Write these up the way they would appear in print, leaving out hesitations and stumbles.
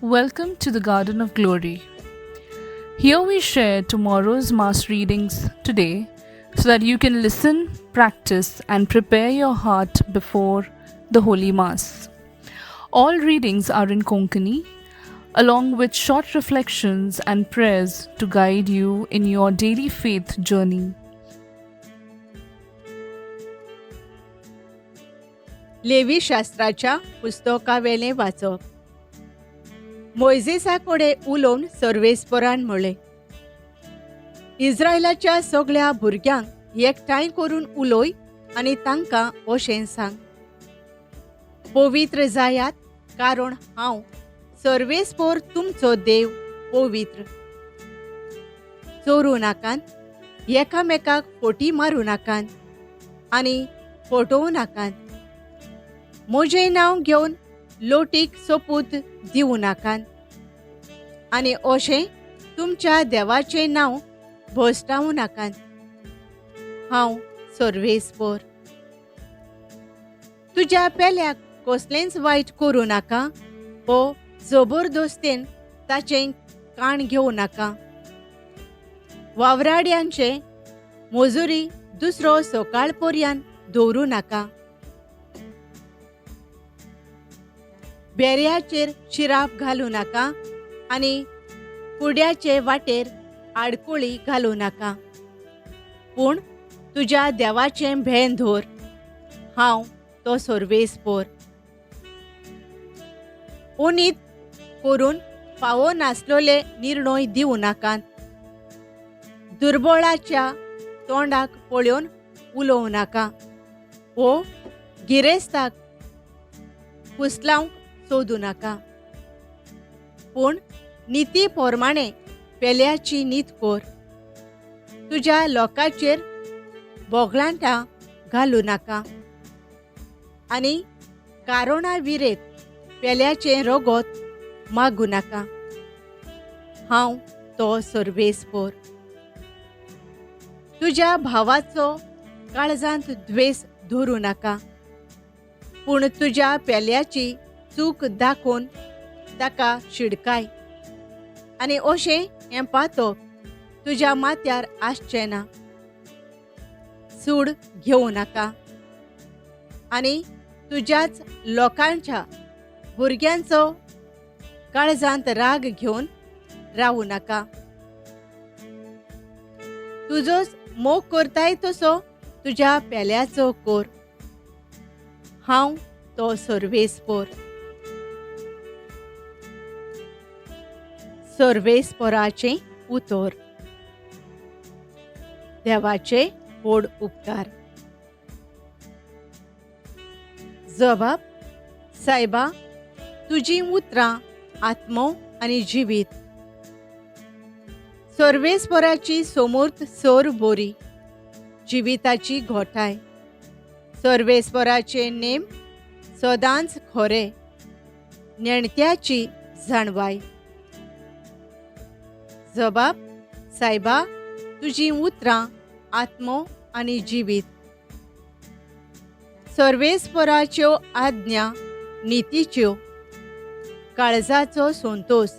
Welcome to the Garden of Glory. Here we share tomorrow's Mass readings today so that you can listen, practice, and prepare your heart before the Holy Mass. All readings are in Konkani, along with short reflections and prayers to guide you in your daily faith journey. Levi शास्त्राच्या पुस्तकावेलें वाचप. मोयजेसा कडेन उलोवन सर्वेस्परान म्हळें, इस्रायलाच्या सगळ्या भुरग्यांक एकठांय करून उलय आनी तांकां अशें सांग, पवित्र जायात, कारण हांव सर्वेस्पर तुमचो देव पवित्र. चोरूं नाकात, एकामेकाक फोटी मारूं नाकात आनी फटोवं नाकात. म्हजें नांव घेवन लोटीक सोपूत दिवं नाकात आनी अशें तुमच्या देवाचें नांव भश्टावं नाकात. हांव सर्वेस्पर. तुज्या पेल्याक कसलेंच वायट करूं नाका वो जबरदस्तेन ताचें काण घेवं नाका. वावराड्यांचे मजुरी दुसरो सकाळ पर्यंत दवरूं नाका. बेऱ्याचेर शिराप घालूं नाका आनी कुड्याचे वाटेर आडकुळी घालूं नाका. पूण तुज्या देवाचें भें धर. हांव तो सर्वेस्पर. उनीत करून फावो नासलेले निर्णय दिवं नाकात. दुर्बळाच्या तोंडाक पळोवन उलोवं नाका वो गिरेस्ताक फुसलावंक सोदूं नाका. पूण निती प्रमाणे पेल्याची नीत कर. तुज्या लोकांचेर बोगलांटां घालूं नाका आनी कारोणा विरेत पेल्याचें रगत मागूं नाका. हांव तो सर्वेस्पर. तुज्या भावाचो काळजांत द्वेस धरूं नाका, पूण तुज्या पेल्याची चूक दाखोवन ताका शिडकाय आनी अशें हें पातक तुज्या माथ्यार आसचें ना. सूड घेवं नाका आनी तुज्याच लोकांच्या भुरग्यांचो काळजांत राग घेवन रावूं नाका. तुजोच मोग करताय तसो तुज्या पेल्याचो कर. हांव तो सर्वेस्पर. सर्वेस्पराचें उतर. देवाचे व्हड उपकार. जबाब: सायबा, तुजीं उतरां आत्मो आनी जिवीत. सर्वेस्पराची समूर्त सर बोरी, जिविताची घोटाय. सर्वेस्पराचे नेम सदांच खरे, नेणत्याची जाणवाय. जबाब: सायबा, तुजीं उतरां आत्मो आनी जिवीत. सर्वेस्पराच्यो आज्ञा नितीच्यो, काळजाचो संतोस.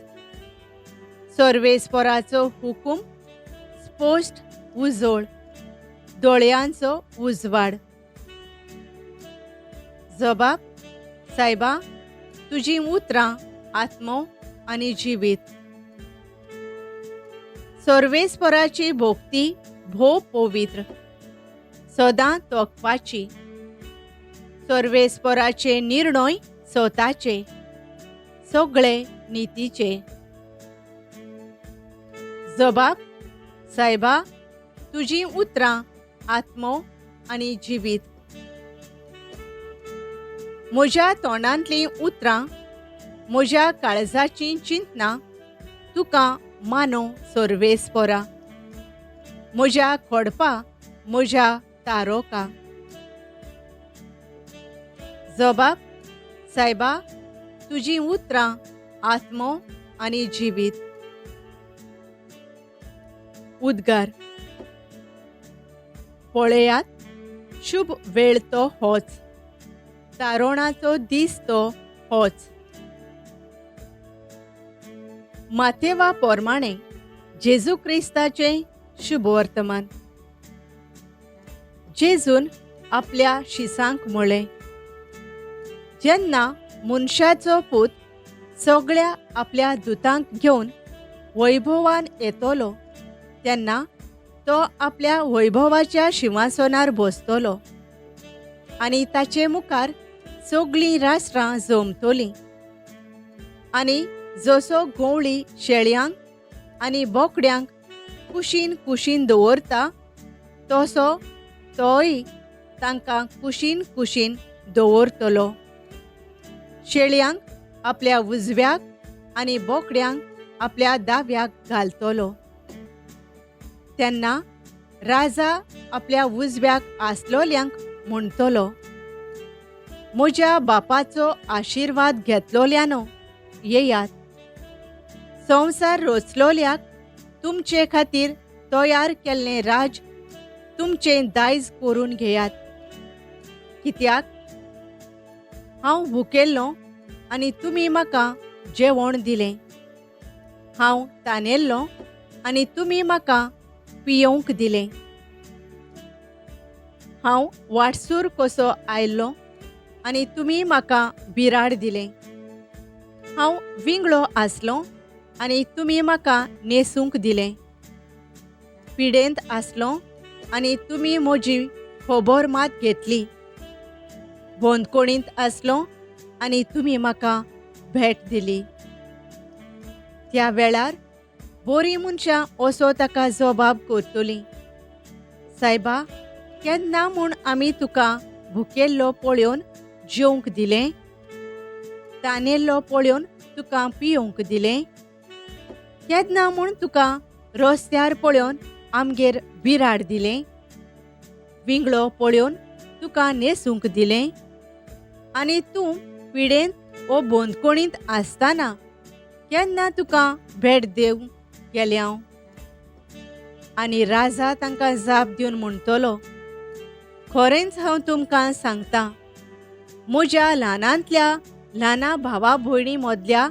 सर्वेस्पराचो हुकूम स्पश्ट उजळ, दोळयांचो उजवाड. जबाब: सायबा, तुजीं उतरां आत्मो आनी जिवीत. सर्वेस्पराची भक्ती भोव पवित्र, सदां तोखपाची. सर्वेस्पराचे निर्णय स्वताचे, सगळे नितीचे. जबाब: सायबा, तुजीं उतरां आत्मो आनी जिवीत. म्हज्या तोंडांतलीं उतरां, म्हज्या काळजाचीं चिंतनां तुका मानो सर्वेस्परा. म्हज्या खोडपा, म्हज्या तारोका. जबाब: सायबा, तुजीं उतरां आत्मो आनी जिवीत. उद्गार: पळयात, शुभ वेळ तो होच, तारोणाचो दीस तो होच. माथेवा पोरमाणें जेजू क्रिस्ताचें शुभवर्तमान. जेजून आपल्या शिसांक म्हळें, जेन्ना मनशाचो पूत सगळ्या आपल्या दुतांक घेवन वैभवान येतलो तेन्ना तो आपल्या वैभवाच्या शिंवासनार बसतलो आनी ताचे मुखार सगळीं राष्ट्रां जमतलीं आनी जसो गवळी शेळयांक आनी बोकड्यांक कुशीन कुशीन दवरता तसो तोय तांकां कुशीन कुशीन दवरतलो. शेळयांक आपल्या उजव्याक आनी बोकड्यांक आपल्या दाव्याक घालतलो. तेन्ना राजा आपल्या उजव्याक आसलोल्यांक म्हणटलो, म्हज्या बापाचो आशिर्वाद घेतलोल्यानो येयात, संवसार रचलोल्याक तुमचे खातीर तयार केल्लें राज तुमचें दायज करून घेयात. कित्याक हांव भुकेल्लों आनी तुमी म्हाका जेवण दिलें, हांव तानेल्लों आनी तुमी म्हाका पियोवंक दिलें, हांव वाटसूर कसो आयल्लों आनी तुमी म्हाका बिराड दिलें, हांव विंगळो आसलों आनी तुमी म्हाका न्हेसूंक दिलें, पिडेंत आसलों आनी तुमी म्हजी खबर मात घेतली, बंदखणींत आसलों आनी तुमी म्हाका भेट दिली. त्या वेळार बरीं मनशां असो ताका जबाब करतलीं, सायबा, केन्ना म्हूण आमी तुका भुकेल्लो पळोवन जेवंक दिलें, तानेल्लो पळोवन तुका पियोवंक दिलें, केन्ना म्हूण तुका रस्त्यार पळोवन आमगेर बिराड दिलें, विंगळो पळोवन तुका न्हेसूंक दिलें आनी तूं पिडेंत वो बंदखणींत आसतना केन्ना तुका भेट दिवंक गेलें हांव? आनी राजा तांकां जाप दिवन म्हणटलो, खरेंच हांव तुमकां सांगता, म्हज्या ल्हानांतल्या ल्हाना भावा भयणी मदल्या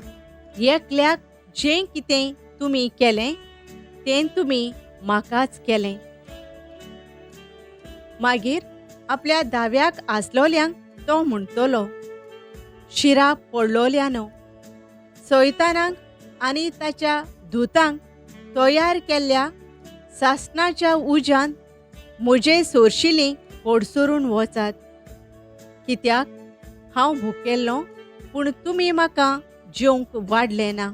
एकल्याक जें कितें तुमी केलें तें तुमी म्हाकाच केलें. मागीर आपल्या दाव्याक आसलोल्यांक तो म्हणटलो, शिराप पडलोल्यानो, सैतानाक आनी ताच्या दुतांक तयार केल्ल्या सासणाच्या उज्यान म्हजे सोरशिलीं होडसरून वचात. कित्याक हांव भुकेल्लों पूण तुमी म्हाका जेवंक वाडलें ना,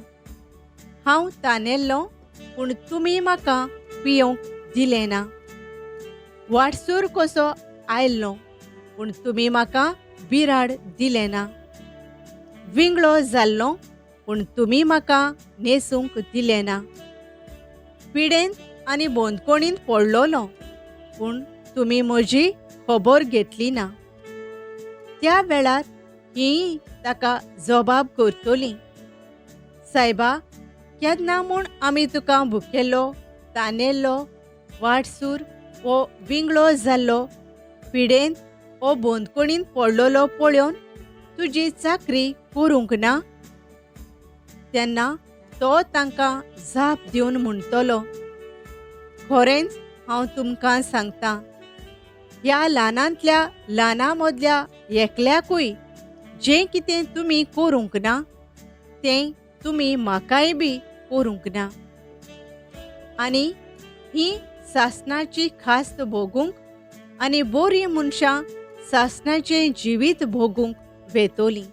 हांव तानेल्लों पूण तुमी म्हाका पियोवंक दिलें ना, वाटसूर कसो आयल्लों पूण तुमी म्हाका बिराड दिलें ना, विंगळो जाल्लों पूण तुमी म्हाका न्हेसूंक दिलें ना, पिडेंत आनी बंदखणींत पडलोलो पूण तुमी म्हजी खबर घेतली ना. त्या वेळार हीं ताका जबाब करतलीं, सायबा, केन्ना म्हूण आमी तुका भुकेल्लो, तानेल्लो, वाटसूर वो विंगळो जाल्लो, पिडेंत वो बंदखणींत पडलोलो पळोवन तुजी चाकरी करूंक ना? तेन्ना तो तांकां जाप दिवन म्हणटलो, खरेंच हांव तुमकां सांगता, ह्या ल्हानांतल्या ल्हाना मदल्या एकल्याकूय जें कितें तुमी करूंक ना तें तुमी म्हाकाय बी करूंक ना. आनी ही सासणाची खास्त भोगूंक आनी बरीं मनशां सासणाचें जिवीत भोगूंक वेतोलीं.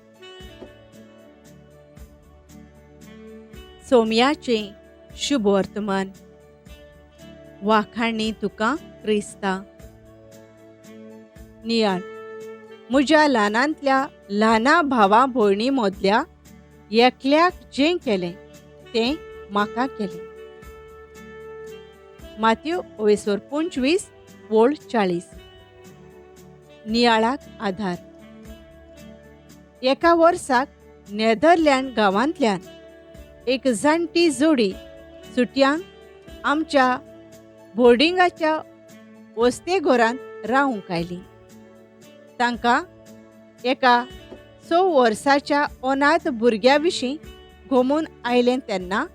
सोम्याचें शुभवर्तमान. वाखाणी तुका क्रिस्ता. नियाळ. म्हज्या ल्हानांतल्या ल्हाना भावा भयणी मदल्या एकल्याक जें केलें तें म्हाका केलें. माथ्यो 25 ओळ 40. नियाळाक आधार. एका वर्साक नेदरलँड गांवांतल्यान एक जाणटी जोडी सुटयांक आमच्या बोर्डिंगाच्या वस्ते घरांत रावंक आयली. तांकां एका 6 वर्साच्या अनाथ भुरग्या विशीं गोमून आयलें तेन्ना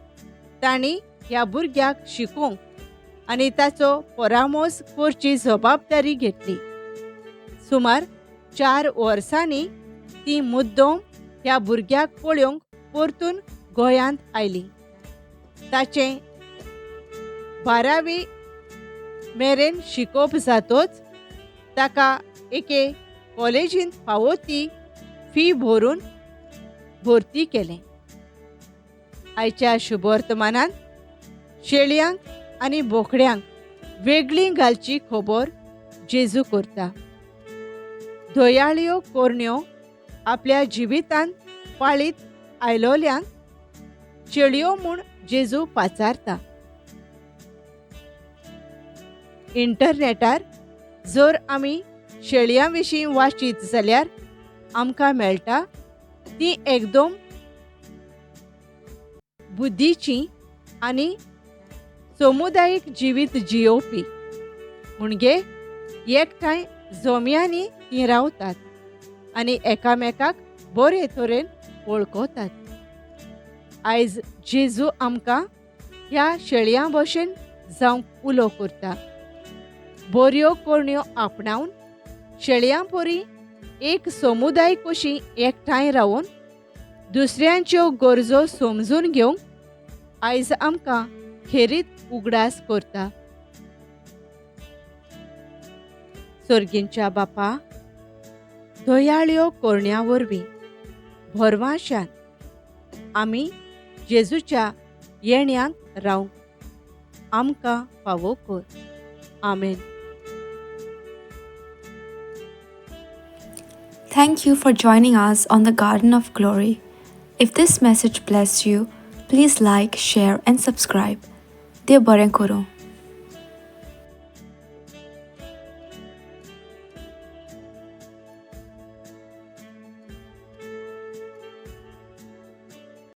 तांणी ह्या भुरग्याक शिकोवंक आनी ताचो परामोस करची जबाबदारी घेतली. सुमार 4 वर्सांनी ती मुद्दम ह्या भुरग्याक पळोवंक परतून गोंयांत आयली. ताचें 12वी मेरेन शिकोवप जातोच ताका एके कॉलेजींत फावो ती फी भरून भरती केलें. आयच्या शुभवर्तमानांत शेळयांक आनी बोकड्यांक वेगळीं घालची खबर जेजू करता. दयाळ्यो करण्यो आपल्या जिवितांत पाळीत आयलोल्यांक शेळयो म्हूण जेजू पाचारता. इंटरनेटार जर आमी शेळयां विशीं वाचीत जाल्यार आमकां मेळटा ती एकदम बुद्धीची आनी समुदायीक जिवीत जियोवपी, म्हणजे एकठांय जोम्यांनी तीं रावतात आनी एकामेकाक बरे तरेन वळखतात. आयज जेजू आमकां ह्या शेळयां भशेन जावंक उलो करता. बऱ्यो करण्यो आपणावन शेळयां परी एक समुदाय कशी एकठांय रावन दुसऱ्यांच्यो गरजो समजून घेवंक आयज आमकां खेरीत उगडास करता. सर्गींच्या बापा, दयाळ्यो करण्या वरवीं भरवाशान आमी जेजूच्या येण्यांक रावंक आमकां फावो कर. आमेन. Thank you for joining us on the Garden of Glory. If this message blessed you, please like, share and subscribe. Dev बरें करूं.